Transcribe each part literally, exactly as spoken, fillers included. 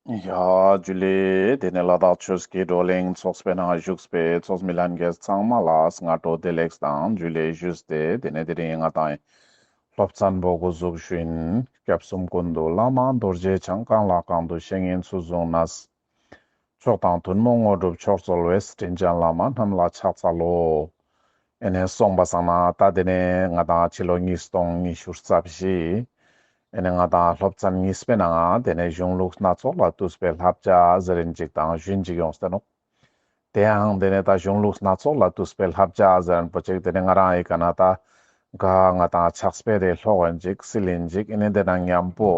ཡ་ཇུ་ལེ། དེ་ནས་ལ་དྭགས་ཆོས་ཀྱི་བགྲོ་གླེང་ཚོགས་པའི་ནང་བཞུགས་པའི་ཚོགས་མི་ལྷན་རྒྱས་ཚང་མ་ལ་སྔ་དྲོ་བདེ་ལེགས་དང་ཇུ་ལེ་ཞུས་ཏེ། དེ་ནས་དེ་རིང་ང་ཏང་སློབ་ཚན་པོ་འགོ་འཛུགས་ཞུ་ཡིན། སྐྱབས་གསུམ་ཀུན་འདུས་བླ་མ་རྡོ་རྗེ་འཆང་། གང་ལ་གང་འདུལ་བཤེས་གཉེན་ཚུལ་བཟུང་ནས། མཆོག་དང་ཐུན་མོང་དངོས་གྲུབ་མཆོག་སྩོལ་བའི། དྲིན་ཅན་བླ་མ་རྣམས་ལ་ཕྱག་འཚལ་ལོ། ཨེ་ནས་སོང་པ་སང་ན་ད་དེ་ནས་ང་ཏང་ཕྱི་ལོ་ཉིས་སྟོང་ཉི་ཤུ་རྩ་བཞི། ཨེ་ནས་ང་ཏང་སློབ་ཚན་གཉིས་པའི་ནང་དེ་ནས་གཞུང་ལུགས་སྣ་ཚོགས་ལས་བཏུས་པའི་བསླབ་བྱ་ཟེར་རིན་ཅིག་དང་ཞུན་ཅིག་ཡོངས་ཏེ་ནོག། དེའང་དེ་ནས་ད་གཞུང་ལུགས་སྣ་ཚོགས་ལས་བཏུས་པའི་བསླབ་བྱ་ཟེར་རན་པོ་ཅིག་དེ་ནས་ང་རང་ཨི་ཀ་ན་ད་ག་ང་ཏང་ཕྱག་དཔེ་རེ་ཀློག་ཡིན་ཅིག་སིལ་ཡིན་ཅིག་ཨེ་ནས་དེ་ནང་མཉམ་པོ་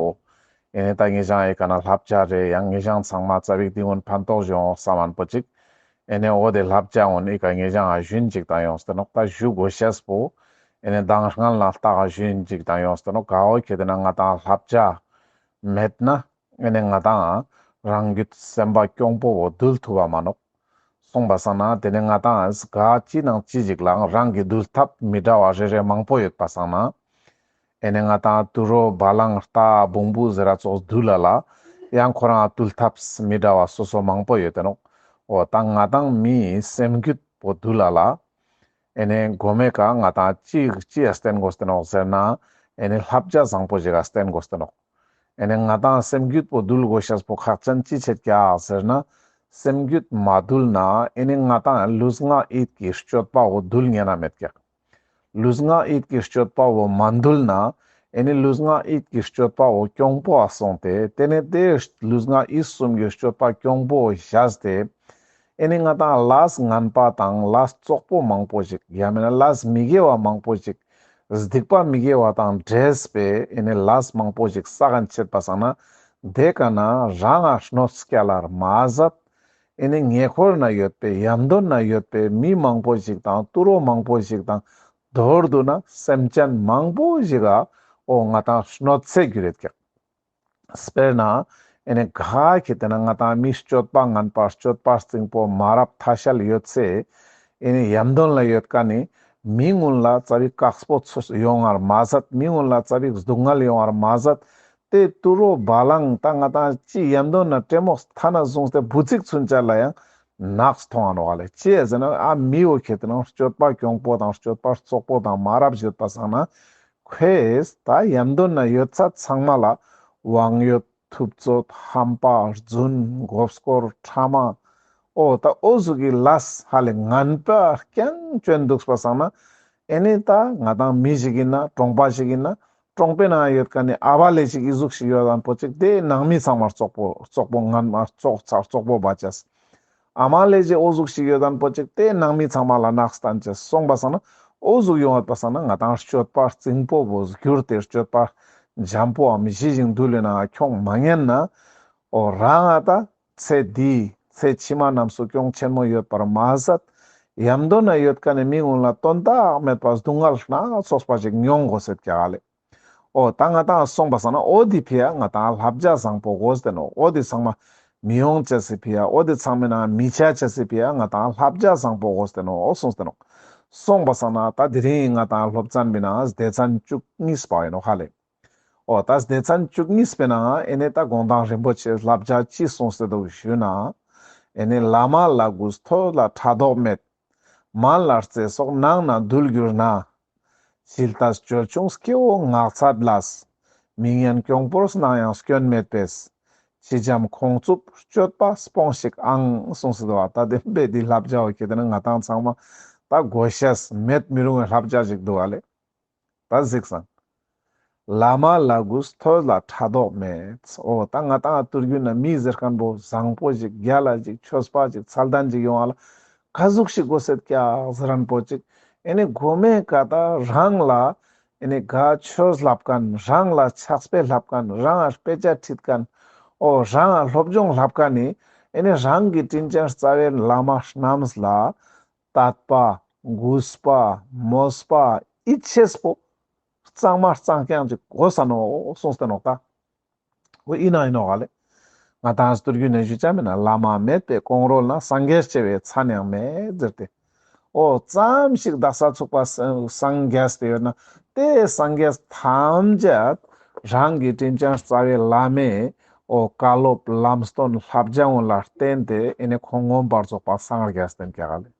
ཨེ་ནས་ད་ངེ་ཞང་ཨི་ཀ་ན་བསླབ་བྱ་རེ་ཡང་ངེ་ཞང་ཚང་མ་ཙ་པིག་དེ་ཀུན་ཕན་ཐོགས་ཡོང་བསམ་མན་པོ་ཅིག་ཨེ་ནས་འོ་དེ་བསླབ་བྱ་ཀུན་ཨི་ཀ་ངེ་ཞང་ཞུན་ཅིག་དང་ཡོངས་ཏེ་ནོག། ད་ཞུ་དགོས་ཤེས་པོ་ཨེ་ནས་མདང་སྔན་ལ་ལྟ་ག་ཞུན་ཅིག་དང་ཡོངས་ཏེ་ནོག། ག་འོ་ཁེ་དེ་ན་ང་ཏང་བསླབ་བྱ་མེད་ན་ཨེ་ནས་ང་ཏང་རང་རྒྱུད་སེམས་པ་གྱོང་པོ་བོ་འདུལ་ཐུབ་པ་མ་ནོག། སོང་པ་སང་ན་དེ་ནས་ང་ཏང་ག་ཅི་ནང་ཅི་ཞིག་ལའང་རང་གི་འདུལ་ཐབས་མི་འདྲ་བ་རེ་རེ་མང་པོ་ཡོད་པ་སང་ན། ཨེ་ནས་ང་ཏང་དུད་འགྲོ་བ་ལང་རྟ་བོང་བུ་ཟེར་ར་ཙོགས་འདུལ་ལ་ལ་ཡང་ཁོ་རང་འདུལ་ཐབས་མི་འདྲ་བ་སོ་སོ་མང་པོ་ཡོད་དེ་ནོག། འོ་ད་ང་ཏང་མིའི་སེམས་རྒྱུད་པོ་འདུལ་ལ་ལ། ཨེ་ནས་གོ་མའི་ཀ་ང་ཏང་ཅི་ཅི་ཡ་བསྟེན་དགོས་ཏེ་ནོག་ཟེར་ན། ཨེ་ནས་བསླབ་བྱ་བཟང་པོ་ཞིག་ག་བསྟེན་དགོས་ཏེ་ནོག། ཨེ་ནས་ང་ཏང་སེམས་རྒྱུད་པོ་འདུལ་དགོས་ཤེས་པོ་ཁག་ཅན་ཅི་ཆེད་ཀྱག་ཟེར་ན། སེམས་རྒྱུད་མ་འདུལ་ན་ཨེ་ནས་ང་ཏང་ལུས་ངག་ཡིད་ཀྱི་སྤྱོད་པ་བོ་འདུལ་ཉན་ན་མེད་ཀྱག། ལུས་ངག་ཡིད་ཀྱི་སྤྱོད་པ་བོ་མ་འདུལ་ན་ཨེ་ནས་ལུས་ངག་ཡིད་ཀྱི་སྤྱོད་པ་བོ་གྱོང་པོ་ཨ་སོང་སྟེ་དེ་ནས་དེ་ལུས་ངག་ཡིད་གསུམ་གྱི་སྤྱོད་པ་གྱོང་པོ་བཞག་སྟེ། ཨེ་ནི་ང་ཏང་ལས་ངན་པ་དང་ལས་བཙོག་པོ་མང་པོ་ཞིག་ཡང་མིན་ན་ལས་མི་དགེ་བ་མང་པོ་ཞིག་སྡིག་པ་མི་དགེ་བ་དང་འདྲེས་པའི་ཨེ་ནི་ལས་མང་པོ་ཞིག་བསགས་ཁན་ཆེད་པ་སང་ན་དེ་ཀ་ན་རང་ང་གནོད་སྐྱལ་ལར་མ་ཟད། ཨེ་ནི་ཉེ་འཁོར་ན་ཡོད་པའི་ཡམ་དོན་ན་ཡོད་པའི་མི་མང་པོ་ཞིག་དང་དུད་འགྲོ་མང་པོ་ཞིག་དང་མདོར་བསྡུ་ན་སེམས་ཅན་མང་པོ་ཞིག་ག་འོ་ང་ཏང་གནོད་འཚེ་གྱུར་ཡོད་ཀྱག། དཔེར་ན་ཨེ་ནི་ག་ཁེ་དེ་ན་ང་ཏང་མི་སྤྱོད་པ་ངན་པ་སྤྱོད་པ་རྩིང་པོ་མ་རབས་ཐ་ཤལ་ཡོད་ཚེ་ཨེ་ནི་ཡམ་དོན་ལ་ཡོད་ཁན་ནི་མི་ཀུན་ལ་ཙ་པིག་དཀགས་པོ་ཡོང་བར་མ་ཟད་མི་ཀུན་ལ་ཙ་པིག་སྡུག་བསྔལ་ཡོང་བར་མ་ཟད་དེ་དུད་འགྲོ་བ་ལང་ད་ང་ཏང་ཅི་ཡམ་དོན་ན་ཏྲེ་མོག་ཐ་ན་བཟུང་སྟེ་བུ་ཚིག་ཚུན་ཆད་ལ་ཡང་ནགས་མཐོང་ང་ནོག་ལེ། ཅི་ཟེར་ན་ཨ་མི་བོ་ཁེ་དེ་ན་སྤྱོད་པ་གྱོང་པོ་དང་སྤྱོད་པ་བཙོག་པོ་དང་མ་རབས་ཡོད་པ་སང་ན་ཁོས་ད་ཡམ་དོན་ན་ཡོད་ཚད་ཚང་མ་ལ་དབང་ཡོད་ཐུབ་ཚོད་ཧམ་པ་རྫུན་མགོ་སྐོར་ཕྲ་མ་འོ་ད་འོ་ཟུག་གི་ལས་ཧ་ལས་ངན་པ་རྐྱང་བཅོན་འདུག་པ་སང་ན་ཨེ་ནི་ད་ང་ཏང་མི་ཞིག་ཡིན་ན་གྲོང་པ་ཞིག་ཡིན་ན་གྲོང་པའི་ནང་ཡོད་ཁན་ནི་ཨ་བ་ལེ་ཞིག་ཨི་ཟུག་ཞིག་ཡོད་ཁན་པོ་ཅིག་དེ་ནང་མི་ཚང་མར་བཙོག་པོ་བཙོག་པོ་ངན་མ་བཙོག་ཚར་བཙོག་པོ་བ་ཅེས། ཨ་མ་ལེ་ཞིག་འོ་ཟུག་ཞིག་ཡོད་ཁན་པོ་ཅིག་དེ་ནང་མི་ཚང་མ་ལ་ནགས་སྟན་ཅེས་སོང་པ་སང་ན་འོ་ཟུག་ཡོང་བ་པ་སང་ན་ང་ཏང་སྤྱོད་པ་རྩིང་པོ་བོ་གྱུར་ཏེ་སྤྱོད་པ་འཇམ་པོའམ་ཞི་ཞིང་དུལ་བའི་ནང་ཁྱོང་མ་ཉན་ན་འོ་རང་ང་ད་ཚེ་འདི་ཚེ་ཕྱི་མ་རྣམས་སུ་གྱོང་ཆེན་མོ་ཡོད་པར་མ་ཟད་ཡམ་དོན་ན་ཡོད་ཁན་ནི་མི་ཀུན་ལ་དོན་དག་མེད་པ་སྡུག་བསྔལ་སྣ་ཚོགས་པ་ཞིག་མྱོང་དགོས་སེད་ཀྱག་ལེ། འོ་ད་ང་ཏང་སོང་པ་སང་ན་འོ་དེ་ཕི་ཡ་ང་ཏང་བསླབ་བྱ་བཟང་པོ་དགོས་ཏེ་ནོག། འོ་དེ་ཚང་མ་མི་ཡོང་ཅེས་སི་ཕི་ཡ་འོ་དེ་ཚང་མའི་ནང་མི་ཆ་ཅེས་སི་ཕི་ཡ་ང་ཏང་བསླབ་བྱ་བཟང་པོ་དགོས་ཏེ་ནོག། འོ་སོང་སྟེ་ནོག། སོང་པ་སང་ན་ད་དེ་རིང་ང་ཏང་སློབ་ཚན་པའི་ནང་སྡེ་ཚན་བཅུ་གཉིས་པ་ཡིན་ནོག་ཧ་ལེ། འོ་ད་སྡེ་ཚན་བཅུ་གཉིས་པའི་ནང་ཨེ་ནི་ད་དགོང་དང་རིན་པོ་ཆེ་བསླབ་བྱ་ཅི་གསུངས་ཏེ་འདུག་ཞུས་ན། ཨེ་ནི་བླ་མ་ལ་གུས་མཐོ་ལ་ཕྲག་དོག་མེད། མ་ལ་རྩེ་སོགས་ནང་ན་འདུལ་གྱུར་ན། ཇི་ལྟར་ཅོལ་ཆུང་སྐྱེ་བོ་ངག་ཚ་ལས། མི་ངན་གྱོང་པོར་སྣང་ཡང་སྐྱོན་མེད་པས། ཕྱི་འཇམ་ཁོང་རྩུབ་སྤྱོད་པ་སྤོངས་ཤིག་ཨང་གསུངས་སེ་འདུག་པ། ད་དེ་བས་དེ་བསླབ་བྱ་བོ་ཁེ་དེ་ན་ང་ཏང་ཚང་མ་ད་དགོས་ཤེས་མེད་མི་རུང་བའི་བསླབ་བྱ་ཞིག་འདུག་པ་ལེ། ད་གཟིགས་སང་། བླ་མ་ལ་གུས་མཐོ་ལ་ཕྲག་དོག་མེད། འོ་ད་ང་ཏང་ཐུར་རྒྱུད་ན་མི་ཟེར་ཁན་པོ་བཟང་པོ་ཞིག་རྒྱལ་ལ་ཞིག་ཆོས་པ་ཞིག་ཚད་ལྡན་ཞིག་ཡོང་བ་ལ་ག་ཟུག་ཞིག་དགོས་སེད་ཀྱག་ཟེར་ཁན་པོ་ཅིག་ཨེ་ནི་གོ་མའི་ཀ་ད་རང་ལ་ཨེ་ནི་ག་ཆོས་ལབ་ཁན་རང་ལ་ཕྱག་དཔེ་ལབ་ཁན་རང་ལ་དཔེ་ཆ་ཁྲིད་ཁན་འོ་རང་ལ་སློབ་སྦྱོང་ལབ་ཁན་ནི་ཨེ་ནི་རང་གི་དྲིན་ཅན་རྩ་བའི་བླ་མ་རྣམས་ལ་དད་པ་གུས་པ་མོས་པ་ཡིད་ཆེས་པོ་གཙང་མ་གཙང་རྐྱང་ཅིག་དགོས་ས་ནོག་གསུངས་ཏེ་ནོག་ད། འོ་ཨིན་ན་ཨིན་ནོག་ག་ལེ། ང་ཏང་ཐུར་རྒྱུད་ན་ཞུ་ཅེས་མེད་ན་བླ་མ་མེད་པའི་གོང་རོལ་ན། སངས་རྒྱས་བྱེ་བའི་མཚན་ཡང་མེད་ཟེར་ཏེ། འོ་ཙམ་ཞིག་དག་ས་ཚུགས་པ་སངས་རྒྱས་ཏེ་ཡོད་ན་དེ་སངས་རྒྱས་ཐམས་ཅད་རང་གི་དྲིན་ཅན་རྩ་བའི་བླ་མའི་ འོ་བཀའ་སློབ་ལམ་སྟོན་བསླབ་བྱ་གུན་ལ་བརྟེན་ཏེ་ཨེ་ནི་ཁོང་མངོན་པར་རྫོགས་པ་སངས་རྒྱས་ཏེ་ཀྱག་ལེ།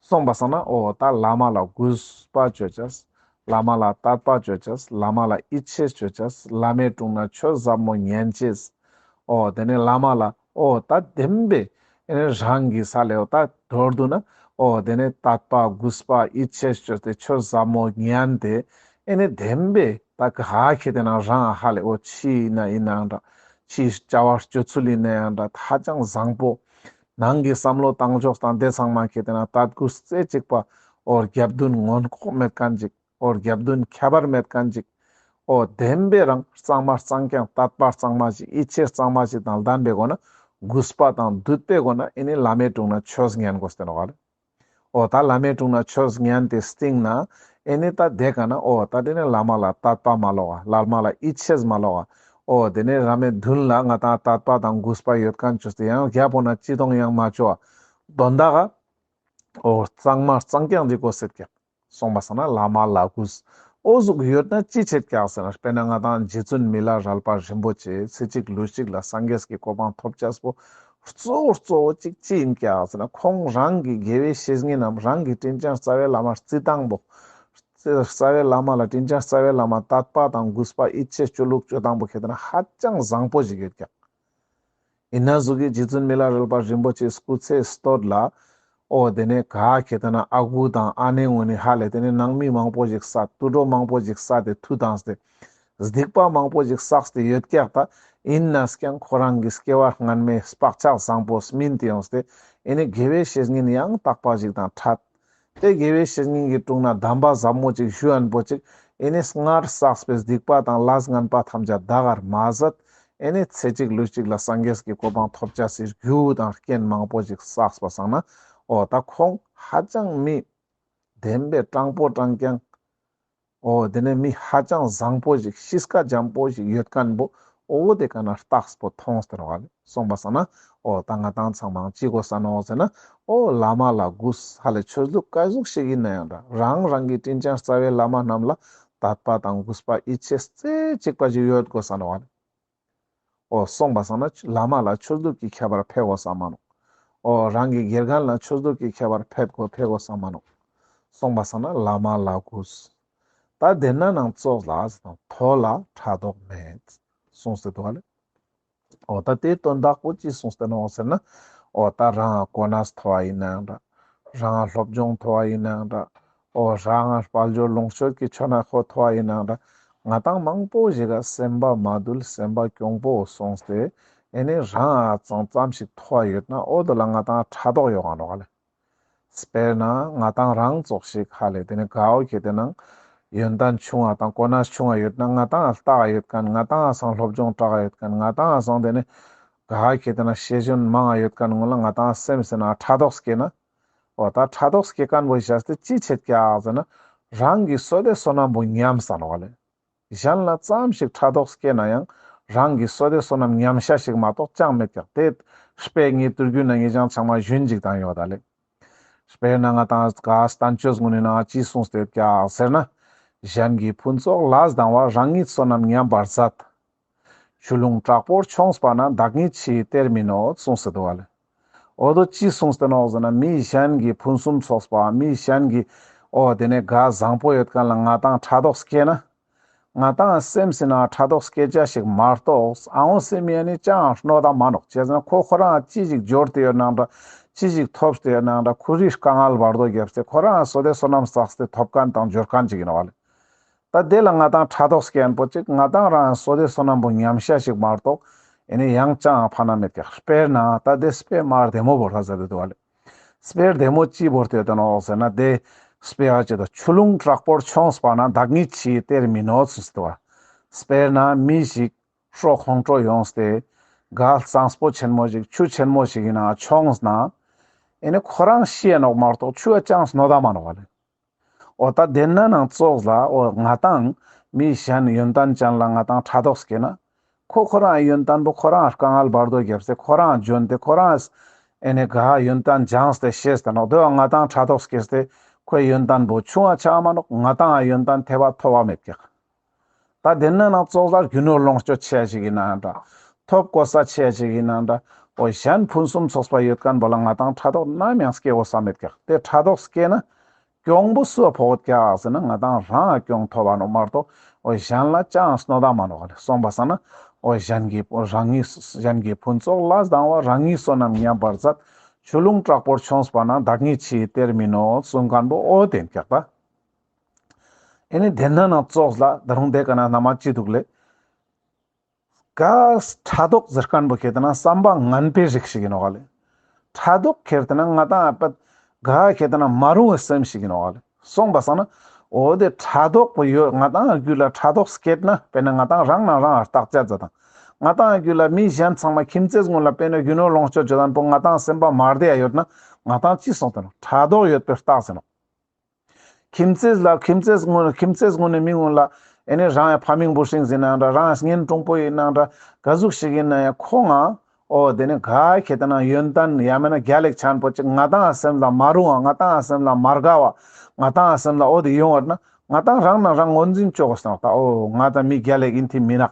སོང་པ་སང་ན་འོ་ད་བླ་མ་ལ་གུས་པ་ཅོ་ཅེས། བླ་མ་ལ་དད་པ་ཅོ་ཅེས། བླ་མ་ལ་ཡིད་ཆེས་ཅོ་ཅེས། བླ་མའི་དྲུང་ན་ཆོས་ཟབ་མོ་ཉན་ཅེས། འོ་དེ་ནས་བླ་མ་ལ་འོ་ད་བདེན་པའི་ཨེ་ནི་རང་གི་ས་ལེ་འོ་ད་མདོར་བསྡུ་ན་འོ་དེ་ནས་དད་པ་གུས་པ་ཡིད་ཆེས་ཅོས་ཏེ་ཆོས་ཟབ་མོ་ཉན་ཏེ་ཨེ་ནི་བདེན་པའི་ད་ག་ཁེ་ཏེ་ན་རང་ཧ་ལེ་འོ་ཕྱི་ཡིན་ན་ཡིན་ནའང་འདྲ། ཕྱིའི་བྱ་བ་སྤྱོད་ཚུལ་ཡིན་ནའང་འདྲ། ཧ་ཅང་བཟང་པོ། ནང་གི་བསམ་བློ་བཏང་ཕྱོགས་དང་དེ་ཚང་མ་ཁེ་ཏེ་ན་དད་གུས་རྩེ་གཅིག་པ། འོ་རྒྱབ་མདུན་མངོན་ལྐོག་མེད་མཁན་ཅིག་འོ་རྒྱབ་མདུན་ཁྱད་པར་མེད་མཁན་ཅིག་འོ་བདེན་པའི་རང་གཙང་མ་གཙང་རྐྱང་དད་པ་གཙང་མ་ཞིག་ཡིད་ཆེས་གཙང་མ་ཞིག་དང་ལྡན་པའི་སྒོ་ན་གུས་པ་དང་འདུད་པའི་སྒོ་ན་ཨེ་ནི་བླ་མའི་དྲུང་ན་ཆོས་ཉན་དགོས་ཏེ་ནོག་ལེ། འོ་ད་བླ་མའི་དྲུང་ན་ཆོས་ཉན་ཏེ་སྟིང་ན་ཨེ་ནི་ད་དེ་ཀ་ན་འོ་ད་དེ་ནི་བླ་མ་ལ་དད་པ་མ་ལོག་ག་བླ་མ་ལ་ཡིད་ཆེས་མ་ལོག་ག་འོ་དེ་ནི་བླ་མའི་མདུན་ལ་ང་དང་དད་པ་དང་གུས་པ་ཡོད་མཁན་ཅོས་ཏེ་ཡང་རྒྱབ་པོ་ན་ཅི་གཏོང་ཡང་མ་ཅོ་བ། དོན་དག་ག་འོ་གཙང་མ་གཙང་རྐྱང་ཅིག་དགོས་ཟེར་ཀྱག་སོང་པ་སང་ན་བླ་མ་ལ་གུས། འོ་ཟུག་ཡོད་ན་ཅི་ཆེད་ཀྱག་ཟེར་ན། དཔེར་ན་ང་དང་རྗེ་བཙུན་མི་ལ་རས་པ་རིན་པོ་ཆེ་ཚེ་གཅིག་ལུས་གཅིག་ལ་སངས་རྒྱས་ཀྱི་གོ་འཕང་ཐོབ་ཅེས་པོ་གཙོ་བོ་གཙོ་བོ་ཅིག་ཅི་ཡིན་ཀྱག་ཟེར་ན། ཁོང་རང་གི་དགེ་བའི་བཤེས་གཉེན་ནམ་རང་གི་དྲིན་ཅན་རྩ་བའི་བླ་མ་རྩི་སྟངས་པོ། རྩ་བའི་བླ་མ་ལ་དྲིན་ཅན་རྩ་བའི་བླ་མ་དད་པ་དང་གུས་པ་ཡིད་ཆེས་ཅོ་ལུགས་ཅོ་སྟངས་པོ་ཁེ་ཏེ་ན་ཧ་ཅང་བཟང་པོ་ཞིག་ཡོད་ཀྱག་ཡིན་ན་ཟུག་གི་རྗེ་བཙུན་མི་ལ་རས་པ་རིན་པོ་ཆེའི་སྐུ་ཚེའི་སྟོད་ལ། འོ་དེ་ནས་ག་ཁེ་ཏེ་ན་ཨ་ཁུ་དང་ཨ་ནེ་གུན་ནི་ཧ་ལེ་དེ་ནས་ནང་མི་མང་པོ་ཞིག་བསད། དུད་འགྲོ་མང་པོ་ཞིག་བསད་དེ་མཐུ་བཏང་སྟེ། སྡིག་པ་མང་པོ་ཞིག་བསགས་ཏེ་ཡོད་ཀྱག་ད། ཡིན་ནས་ཀྱང་ཁོ་རང་གི་སྐྱེ་བ་སྔན་མའི་བག་ཆགས་བཟང་པོ་སྨིན་ཏེ་ཡོངས་ཏེ་ཨེ་ནི་དགེ་བའི་བཤེས་གཉེན་ཡང་དག་པ་ཞིག་དང་ཕྲད། དེ་དགེ་བའི་བཤེས་གཉེན་གྱི་དྲུང་ན་གདམས་པ་ཟབ་མོ་ཅིག་ཞུ་ཡན་པོ་ཅིག་ཨེ་ནི་སྔར་བསགས་པའི་སྡིག་པ་དང་ལས་ངན་པ་ཐམས་ཅད་ད་གར་མ་ཟད། ཨེ་ནི་ཚེ་གཅིག་ལུས་གཅིག་ལ་སངས་རྒྱས་ཀྱི་གོ་འཕང་ཐོབ་ཅེས་སི་རྒྱུ་དང་རྐྱེན་མང་པོ་ཞིག་བསགས་པ་སང་ན། འོ་ད་ཁོང་ཧ་ཅང་མི་བདེན་པའི་དྲང་པོ་དྲང་རྐྱང་། འོ་དེ་ནས་མི་ཧ་ཅང་བཟང་པོ་ཞིག་གཤིས་ཀ་འཇམ་པོ་ཞིག་ཡོད་མཁན་པོ། འོ་དེ་ཀ་ན་རྟགས་པོ་མཐོང་སྟེ་ནོག་ལེ། སོང་པ་སང་ན་འོ་ད་ང་དང་ཚང་མ་ཅི་དགོས་ས་ནོག་ཟེར་ན། འོ་བླ་མ་ལ་གུས། ཧ་ལེ་ཆོས་ལུགས་ག་ཟུག་ཞིག་ཡིན་ན་ཡང་འདྲ། རང་རང་གི་དྲིན་ཅན་རྩ་བའི་བླ་མ་རྣམས་ལ་དད་པ་དང་གུས་པ་ཡིད་ཆེས་རྩེ་གཅིག་པ་ཞིག་ཡོད་དགོས་ས་ནོག་ལེ། འོ་སོང་པ་སང་ན་བླ་མ་ལ་ཆོས་ལུགས་ཀྱི་ཁྱད་པར་ཕེ་དགོས་ས་མ་ནོག་འོ་རང་གི་དགེ་རྒན་ལ་ཆོས་ལུགས་ཀྱི་ཁྱད་པར་ཕེ་དགོས་ཕེ་དགོས་ས་མ་ནོག་སོང་པ་སང་ན་བླ་མ་ལ་གུས། ད་དེ་ན་ནང་ཙོགས་ལ་ཟེར་ན་མཐོ་ལ་ཕྲག་དོག་མེད་གསུངས་ཏེ་འདུག་ལེ། འོ་ད་དེའི་དོན་དག་པོ་ཅི་གསུངས་ཏེ་ནོག་ཟེར་ན། འོ་ད་རང་གོ་གནས་མཐོ་བ་ཡིན་ནའང་འདྲ། རང་སློབ་སྦྱོང་མཐོ་བ་ཡིན་ནའང་འདྲ། འོ་རང་དཔལ་འབྱོར་ལོངས་སྤྱོད་ཀྱི་ཆ་ནས་ཁོ་མཐོ་བ་ཡིན་ནའང་འདྲ། ང་དང་མང་པོ་ཞིག་ག་སེམས་པ་མ་དུལ་སེམས་པ་གྱོང་པོ་སོང་སྟེ་ཨེ་ནི་རང་ཨ་ཙམ་ཙམ་ཞིག་མཐོ་བ་ཡོད་ན་འོ་དེ་ལ་ང་དང་ཕྲག་དོག་ཡོང་ང་ནོག་ལེ། དཔེར་ན་ང་དང་རང་ཙོགས་ཤིག་ཧ་ལེ་དེ་ནི་གའོ་ཁེ་ཏེ་ནང་ཡོན་ཏན་ཆུང་བ་དང་གོ་གནས་ཆུང་བ་ཡོད་ན་ང་དང་ལྟ་ག་ཡོད་མཁན། ང་དང་སང་སློབ་སྦྱོང་དྲག་ག་ཡོད་མཁན། ང་དང་སང་དེ་ནི་ག་ཁེ་ཏེ་ན་ཤེས་ཡོན་མང་ང་ཡོད་མཁན་གུན་ལ་ང་དང་སེམས་སི་ནང་ཕྲག་དོག་སྐྱེ་ན། འོ་ད་ཕྲག་དོག་སྐྱེ་མཁན་པོ་ཞིག་ཅི་ཆེད་ཀྱག་ཟེར་ན། རང་གི་བསོད་བདེ་བསོད་ནམས་པོ་ཉམས་ས་ནོག་ལེ། གཞན་ལ་ཙམ་ཞིག་ཕྲག་དོག་སྐྱེ་ན་ཡང་རང་གི་བསོད་བདེ་བསོད་ནམས་ཉམས་ཤེས་ཤིག་མ་གཏོགས་ཅང་མེད་ཀྱག་དེ་དཔེ་ངའི་དུས་རྒྱུན་ན་ངེད་ཅག་ཚང་མ་ཞུན་ཅིག་དང་ཡོད་ད་ལེ། དཔེར་ན་ང་དང་ག་བསྟན་བཅོས་གུན་ནི་ནང་ཅི་གསུངས་ཏེ་ཡོད་ཀྱག་ཟེར་ན། གཞན་གྱི་ཕུན་ཚོགས་ལ་སྡང་བ། རང་ཉིད་བསོད་ནམས་ཉམས་པར་མཛད། ཆུ་ཀླུང་དྲག་པོར་མཆོངས་པ་ན། བདག་ཉིད་ཕྱི་ཡི་གཏེར་མིན་ནོ་གསུངས་ཏེ་འདུག་ལེ། འོ་དོ་ཅི་གསུངས་ཏེ་ནོག་ཟེར་ན། མི་གཞན་གྱི་ཕུན་སུམ་ཚོགས་པ་མི་གཞན་གྱི་འོ་དེ་ནས་ག་བཟང་པོ་ཡོད་མཁན་ལ་ང་དང་ཕྲག་དོག་སྐྱེ་ན། ང་དང་སེམས་སི་ནང་ཕྲག་དོག་སྐྱེ་ཅེས་ཤིག་མ་གཏོགས། ཨ་འོ་སེམས་ཡ་ནི་ཅང་གནོད་ད་མ་ནོག་ཅི་ཟེར་ན་ཁོ་ཁོ་རང་ཅི་ཞིག་འབྱོར་ཏེ་ཡོད་ནའང་འདྲ། ཅི་ཞིག་ཐོབ་སྟེ་ཡོད་ནའང་འདྲ། ཁོ་རི་དཀའ་ངལ་བར་དོ་བརྒྱབ་སྟེ་ཁོ་རང་བསོད་བདེ་བསོད་ནམས་བསགས་ཏེ་ཐོབ་མཁན་དང་འབྱོར་མཁན་ཅིག་ཡིན་ནོག་ལེ། ད་དེ་ལ་ང་དང་ཕྲག་དོག་སྐྱེ་མཁན་པོ་ཅིག་ང་དང་རང་བསོད་བདེ་བསོད་ནམས་པོ་ཉམས་ཤེས་ཤིག་མ་གཏོགས་ཨེ་ནི་ཡང་ཅང་ཕན་ན་མེད་ཀྱག་དཔེར་ན་ད་དེ་དཔེ་མ་བདེ་མོ་བོར་ཧ་ཟེར་ཏེ་འདུག་ལེ། དཔེ་བདེ་མོ་ཅི་བོར་ཏེ་ཡོད་ནོག་ཟེར་ན། དེ་དཔེ་ཨ་ཅེ་ད་ཆུ་ཀླུང་དྲག་པོར་མཆོངས་པ་ན། བདག་ཉིད་ཕྱི་ཡི་གཏེར་མིན་ནོ་གསུངས་ཏེ་འདུག་དཔེར་ན་མི་ཞིག་ཁྲོ་ཁོང་ཁྲོ་ཡོངས་ཏེ་ག་གཙང་པོ་ཆེན་མོ་ཞིག་ཆུ་ཆེན་མོ་ཞིག་ཡིན་ན་མཆོངས་ན་ཨེ་ནི་ཁོ་རང་ཤི་ཡ་ནོག་མ་གཏོགས་ཆུ་ཡ་ཅང་གནོད་ད་མ་ནོག་ལེ། འོ་ད་དེ་ན་ནང་ཙོགས་ལ་འོ་ང་དང་མི་གཞན་ཡོན་ཏན་ཅན་ལ་ང་དང་ཕྲག་དོག་སྐྱེ་ན། ཁོ་ཁོ་རང་ཡོན་ཏན་པོ་ཁོ་རང་དཀའ་ངལ་བར་དོ་བརྒྱབ་སྟེ་ཁོ་རང་འཇོན་ཏེ་ཁོ་རང་ཨེ་ནི་ག་ཡོན་ཏན་སྦྱངས་ཏེ་ཤེས་ཏེ་ནོག་དེ་བ་ང་དང་ཕྲག་དོག་སྐྱེས་ཏེ་ཁོའི་ཡོན་ཏན་པོ་ཆུང་བ་ཆགས་མ་ནོག་ང་དང་ཡོན་ཏན་ཐེབས་པ་མཐོ་བ་མེད་ཀྱག་ད་དེ་ན་ནང་ཙོགས་ལ་རྒྱུ་ནོར་ལོངས་སྤྱོད་ཆེ་ཞིག་ཡིན་ནའང་འདྲ། ཐོབ་གོ་ས་ཆེ་ཞིག་ཡིན་ན་འདྲ། འོ་གཞན་ཕུན་སུམ་ཚོགས་པ་ཡོད་མཁན་པོ་ལ་ང་ཏང་ཕྲག་དོག་ནམ་ཡང་སྐྱེ་གོ་ས་མེད་ཀྱག། དེ་ཕྲག་དོག་སྐྱེ་ན་གྱོང་པོ་སུ་ཕོག་ཀྱག་ཟེར་ན་ང་ཏང་རང་ང་གྱོང་ཐོབ་པ་ནོག་མ་གཏོགས་འོ་གཞན་ལ་ཅང་གནོད་ད་མ་ནོག་ལེ། སོང་པ་སང་ན་འོ་གཞན་གྱི་རང་ཉིད་གཞན་གྱི་ཕུན་ཚོགས་ལ་སྡང་བ། རང་ཉིད་བསོད་ནམས་ཉམས་པར་མཛད། ཆུ་ཀླུང་དྲག་པོར་མཆོངས་པ་ན། བདག་ཉིད་ཕྱིའི་གཏེར་མིན་ནོ་གསུང་མཁན་པོ་འོ་དེ་ཡིན་ཀྱག་ད། ཨེ་ནི་དེ་ན་ན་ཙོགས་ལ་ད་རུང་དེ་ཀ་ན་ན་མ་ཅི་འདུག་ལེ། ག་ཕྲག་དོག་ཟེར་མཁན་པོ་ཁེ་ཏེ་ན་བསམ་པ་ངན་པའི་རིགས་ཤིག་ཡིན་ནོག་ལེ། ཕྲག་དོག་ཁེ་ཏེ་ན་ང་ཏང་ཨ་པད་ག་ཁེ་ཏེ་ན་མ་རུང་བའི་སེམས་ཤིག་ཡིན་ནོག་ལེ། སོང་པ་སང་ན་འོ་དེ་ཕྲག་དོག་པོ་ཡོད། ང་ཏང་རྒྱུད་ལ་ཕྲག་དོག་སྐྱེས་ན་དཔེར་ན་ང་ཏང་རང་ན་རང་ང་བརྟག་དཔྱད་མཛད་དང་། ང་ཏང་རྒྱུད་ལ་མི་གཞན་ཚང་མ་ཁྱིམ་མཚེས་ཀུན་ལ་དཔེར་ན་རྒྱུ་ནོར་ལོངས་སྤྱོད་འཇོན་ཐང་པོ་ང་ཏང་སེམས་པ་མ་བདེ་ཡ་ཡོད་ན་ང་ཏང་ཅི་སོང་སྟེ་ནོག། ཕྲག་དོག་ཡོད་པའི་རྟགས་ཟེར་ནོག། ཁྱིམ་མཚེས་ལ་ཁྱིམ་མཚེས་ཀུན་ཁྱིམ་མཚེས་ཀུན་ནི་མི་ཀུན་ལ་ཨེ་ནི་རང་ཡང་ཕ་མིང་བུ་སྲིང་ཡིན་ནའང་འདྲ། རང་ཡང་གཉེན་དྲུང་པོ་ཡིན་ནའང་འདྲ། ག་ཟུག་ཞིག་ཡིན་ན་ཡང་ཁོང་ང་འོ་དེ་ནི་ག་ཁེ་ཏེ་ན་ཡོན་ཏན་ཡང་མེད་ན་རྒྱལ་ལེགས་ཆེན་པོ་ཅིག་ང་ཏང་སེམས་ལ་མ་རུང་བ། ང་ཏང་སེམས་ལ་མ་དགའ་བ། ང་ཏང་སེམས་ལ་འོ་དེ་ཡོང་བ་ན་ང་ཏང་རང་ན་རང་ངོས་འཛིན་ཅོ་གོས་ཏེ་ནོག། ད་འོ་ང་ཏང་མི་རྒྱལ་ལེགས་ཡིན་ཐིག་མི་ནག།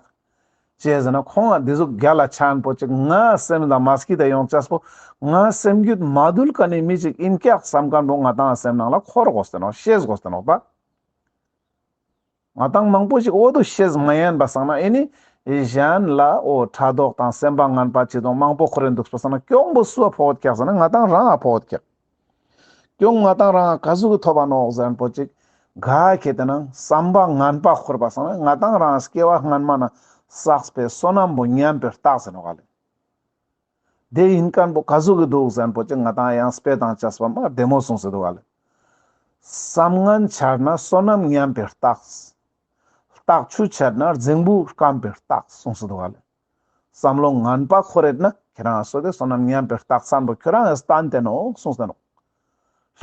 ཅི་ཟེར་ན་ཁོང་ང་འདི་ཟུག་རྒྱལ་ལ་ཆེན་པོ་ཅིག་ང་སེམས་ལ་མ་སྐྱིད་ད་ཡོང་ཅེས་པོ་ང་སེམས་རྒྱུད་མ་དུལ་མཁན་ནི་མི་ཅིག་ཡིན་ཀྱག་བསམ་མཁན་པོ་ང་ཏང་སེམས་ནང་ལ་འཁོར་གོས་ཏེ་ནོག། ཤེས་གོས་ཏེ་ནོག་པ། ང་ཏང་མང་པོ་ཞིག་འོ་དོ་ཤེས་མ་ཉན་པ་སང་ན་ཨེ་ནི་གཞན་ལ་འོ་ཕྲག་དོག་དང་སེམས་པ་ངན་པ་ཅི་དང་མང་པོ་འཁོར་རེ་འདུག་པ་སང་ན་གྱོང་པོ་སུ་ཕོག་ཀྱག་ཟེར་ན་ང་ཏང་རང་ང་ཕོག་ཀྱག། གྱོང་ང་ཏང་རང་ང་ག་ཟུག་གི་ཐོབ་པ་ནོག་ཟེར་ན་པོ་ཅིག་ག་ཁེ་ཏེ་ན་བསམ་པ་ངན་པ་འཁོར་པ་སང་ན་ང་ཏང་རང་སྐྱེ་བ་སྔན་མ་ན་བསགས་པའི་བསོད་ནམས་པོ་ཉམས་པའི་རྟགས་ཟེར་ནོག་ལེ། དེ་ཡིན་མཁན་པོ་ག་ཟུག་གི་འདུག་ཟེར་ན་པོ་ཅིག་ང་ཏང་ཡང་དཔེ་དང་བཅས་པ་མ་བདེ་མོ་གསུངས་སེ་འདུག་ལེ། བསམ་ངན་འཆར་ན་བསོད་ནམས་ཉམས་པའི་རྟགས། རྟགས་ཆུ་འཆར་ན་རྫིང་བུ་སྐམ་པའི་རྟགས་གསུངས་སེ་འདུག་ལེ། བསམ་བློ་ངན་པ་འཁོར་རེད་ན་ཁྱེད་རང་སོ་དེ་བསོད་ནམས་ཉམས་པའི་རྟགས་མཚན་པོ་ཁྱོད་རང་ཡང་སྟན་ཏེ་ནོག་གསུངས་ཏེ་ནོག།